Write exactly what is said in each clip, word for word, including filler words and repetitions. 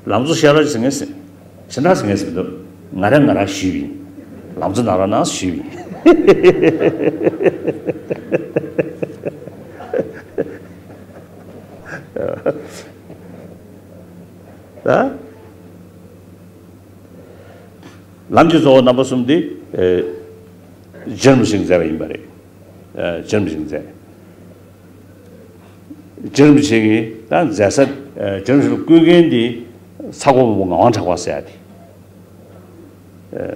ལམ་གཙོ་ཤེས་རབ་ཟེར་མཁན་ཟེར། གཞན་དག་ཟེར་མཁན་ཟེར་མི་འདུག་ང་རང་ང་རང་ཞུས་པ་ཡིན། ལམ་གཙོ་ནང་རང་ནང་ཞུས་པ་ཡིན། ད། ལམ་གྱི་གཙོ་བོ་རྣམ་པ་གསུམ་དེ། ཨེ། རྗེ་རིན་པོ་ཆེས་མཛད་པ་ཡིན་པ་རེད། ཨེ། རྗེ་རིན་པོ་ཆེས་མཛད། རྗེ་རིན་པོ་ཆེ་གིས་ད་མཛད་ས། ཨེ། རྗེ་རིན་པོ་ཆེ་ལ་བསྐུལ་མཁན་དེ་ཚ་ཁོ་མང་པོ་ངག་དབང་གྲགས་པ་ཟེར་ཡ་དེ། ཨེ།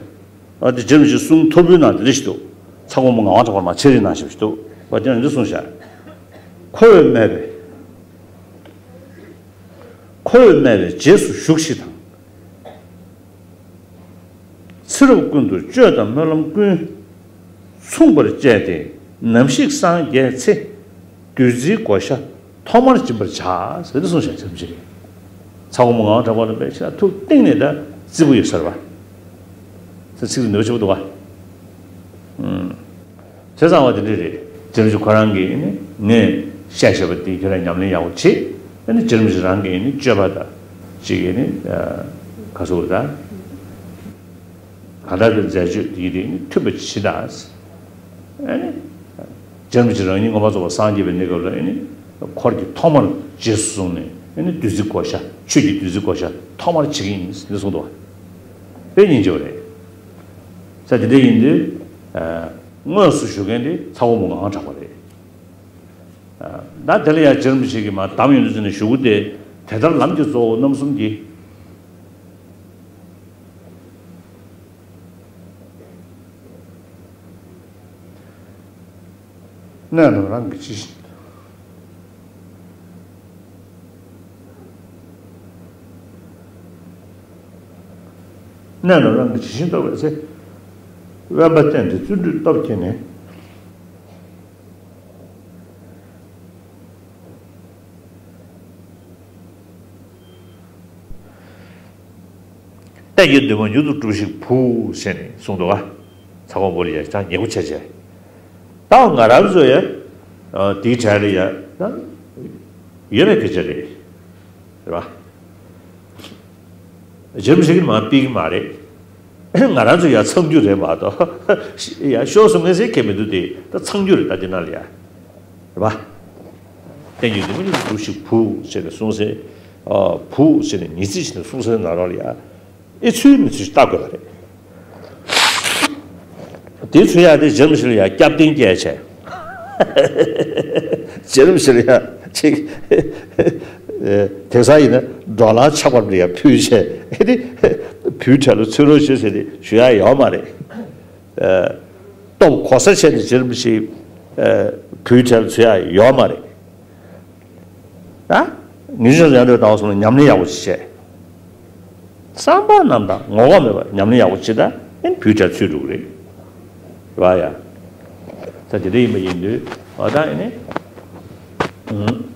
ཨ་དེ་རྗེ་རིན་པོ་ཆེའི་གསུང་ཐོར་བུའི་ནང་དེ་འདྲ་ཞིག་འདུག་ཚ་ཁོ་མང་པོ་ངག་དབང་གྲགས་པ་མར་ཕྱག་བྲིས་གནང་བཞག་པ་ཞིག་འདུག་པ་དེ་ནང་འདི་གསུངས་བཞག་ཁོ་བོས་སྨྲས་པས། ཁོ་བོས་སྨྲས་པས། རྗེས་སུ་ཞུགས་ཤིག་དང་། ཚེ་རབས་ཀུན་ཏུ་སྤྱོད་དང་སྨོན་ལམ་ཀུན། མཚུངས་པར་སྤྱད་དེ་ནམ་ཞིག་སངས་རྒྱས་ཚེ། བདུད་རྩིའི་བགོ་བཤའ་ཐོག་མར་སྦྱིན་པར་བྱ། ཟེར་ཏེ་གསུངས་ཤག་ཚེ་རིང་ཚེ་རིང་། ཚ་བོ་མོ་ངག་དབང་གྲགས་པ་ལ་དཔེ་ཆ་ཐུགས་གཏིང་ནས་ད་བརྩི་བ་ཡོད་ས་རེད་པ། ཚེ་ཚིག་འདི་འདོད་ཆེ་པོ་འདུག་ག་ཨུམ། བྱས་ཙང་བ་དེ་འདྲ་རེད། རྗེ་རིན་པོ་ཆེ་ཁོ་རང་གིས་ནི་ངས་བཤད་བཞག་པ་དེ་ཁྱོད་རང་ཉམས་ལེན་ཡག་པོ་བྱེད། ཨ་ནི་རྗེ་རིན་པོ་ཆེ་རང་གིས་ནི་སྤྱོད་པ་དང་གཅིག་གིས་ནི་ག་ཟེར་དགོས་རེད་ད། གང་ལྟར་གྱི་མཛད་སྤྱོད་དེ་ཡིས་དེ་ནི་མཐུན་པ་ཇི་ལྟར། ཨ་ནི། རྗེ་རིན་པོ་ཆེ་རང་ཉིད་མངོན་པར་རྫོགས་པར་སངས་རྒྱས་པའི་གནས་སྐབས་ལ་ཨ་ནི། འཁོར་གྱིས་ཐོག་མར་རྗེས་སུ་བཟུང་ནས་ཨ་ནི་བདུད་རྩི་བགོ་བཤའ་ཆོས་ཀྱི་བདུད་རྩི་བགོ་བཤའ་ཐོག་མར་བྱེད་ཀྱི་ཡིན་ཟེར་གསུངས་འདུག་དཔེ་སྙིང་རྗེ་པོ་རེད། ས་དེ་འདྲ་ཡིན་དུས། དངོས་སུ་ཞུ་མཁན་དེ་ཚ་བོ་མོ་ངག་དབང་གྲགས་པ་རེད། ད་དེ་ལ་ཡང་རྗེ་རིན་པོ་ཆེ་གིས་མར་གདམས་ཡོང་དུས་ཙམ་ནས་ཞུ་སྒོ་དེ་དེ་ལྟར་ལམ་གྱི་གཙོ་བོ་རྣམ་གསུམ་གྱི། གནས་རྣམས་རང་གི་ཇི་བཞིན། གནས་རྣམས་རང་གི་ཇི་བཞིན་རྟོགས་པའི་ཚེ། དབེན་པ་བསྟེན་ཏེ་བརྩོན་འགྲུས་སྟོབས་བསྐྱེད་ནས། གཏན་གྱི་འདུན་མ་མྱུར་དུ་སྒྲུབས་ཤིག་བུ་ཟེར་ནས་གསུངས་འདུག་ག་ཚ་བོ་མོ་ལ་ཡ་ཅང་ཉེ་པོ་ཆ་ཆེ། ད་ང་རང་ཚོ་ཡ། དེའི་གྲས་ལ་ཡ། ད། ཡོད་པའི་སྐད་ཆ་རེད། རེད་པ། རྗེ་རིན་པོ་ཆེ་གིས་མར་ཕུད་ཀྱི་མ་རེད། ང་རང་ཚོ་ཡ་ཚང་རྒྱུ་རེད་མ་གཏོགས། ཡ་ཤོར་སོང་ངེས་ཟེར་མཁན་མི་འདུག་དེ་ད་ཚང་རྒྱུ་རེད་ད་དེ་ནང་ལ་ཡ། རེད་པ། གཏན་གྱི་འདུན་མ་མྱུར་དུ་སྒྲུབས་ཤིག་བུ་ཟེར་ནས་གསུངས་ས། བུ་ཟེར་ནས་ཉི་ཚེ་བྱས་ནས་གསུངས་ས་ནང་ལོགས་ལ་ཡ། ཨེ་ཚུལ་མི་ཚུལ་ལྟ་དགོས་པ་རེད། དེ་ཚུལ་ཡ་དེ་རྗེ་རིན་པོ་ཆེ་ལ་ཡ་སྐྱབས་རྟེན་སྐྱེལ་བྱས། རྗེ་རིན་པོ་ཆེ་ལ་ཡ་ཅིག་དེང་སང་ཡིན་ན་ཌོ་ལར་ཆག་པ་འདྲ་ཡ་ཕུལ་བྱས། ཨེ་དེ་བུའི་གྲལ་ལ་ཚུད་རོགས་བྱོས་ཟེར་ཏེ་ཞུ་ཡ་ཡོད་མ་རེད། སྟོབས་གོ་ས་བྱས་ནས་རྗེ་རིན་པོ་ཆེ་བུའི་གྲལ་ལ་ཚུད་ཡ་ཡོད་མ་རེད། ད། ངེད་ཅག་ཡང་དུ་ལྟ་བ་སོང་ན་ཉམས་ལེན་ཡག་པོ་ཞིག་བྱས། བསམ་པ་རྣམ་དག་ངོ་ལྐོག་མེད་པར་ཉམས་ལེན་ཡག་པོ་བྱེད་ད་ཨེ་བུའི་གྲལ་ཚུད་འགྲོ་གི་རེད། རེད་པ་ཡ། ད་དེ་འདྲ་ཡིན་པ་ཡིན་དུས་འོ་ད་ཨེ་ནི། ཨུམ།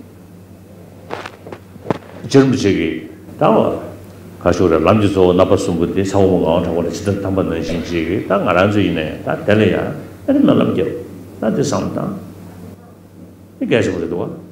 རྗེ་རིན་པོ་ཆེ་གིས་ད་འོ། ག་ཞུ་རེད་ལམ་གྱི་གཙོ་བོ་རྣམ་པ་གསུམ་པོ་དེ་ཚ་བོ་མོ་ངག་དབང་གྲགས་པ་ལ་ཇི་ལྟར་གདམས་པ་ནང་བཞིན་བྱེད་ཀྱི་ད་ང་རང་ཚོ་ཡིན་ན་ཡང་ད་དེ་ལ་ཡང་ཨེ་ནི་སྨོན་ལམ་རྒྱབ་ད་དེ་བསམ་བཏང་། དེ་གལ་ཆེན་པོ་རེད་འདུག་ག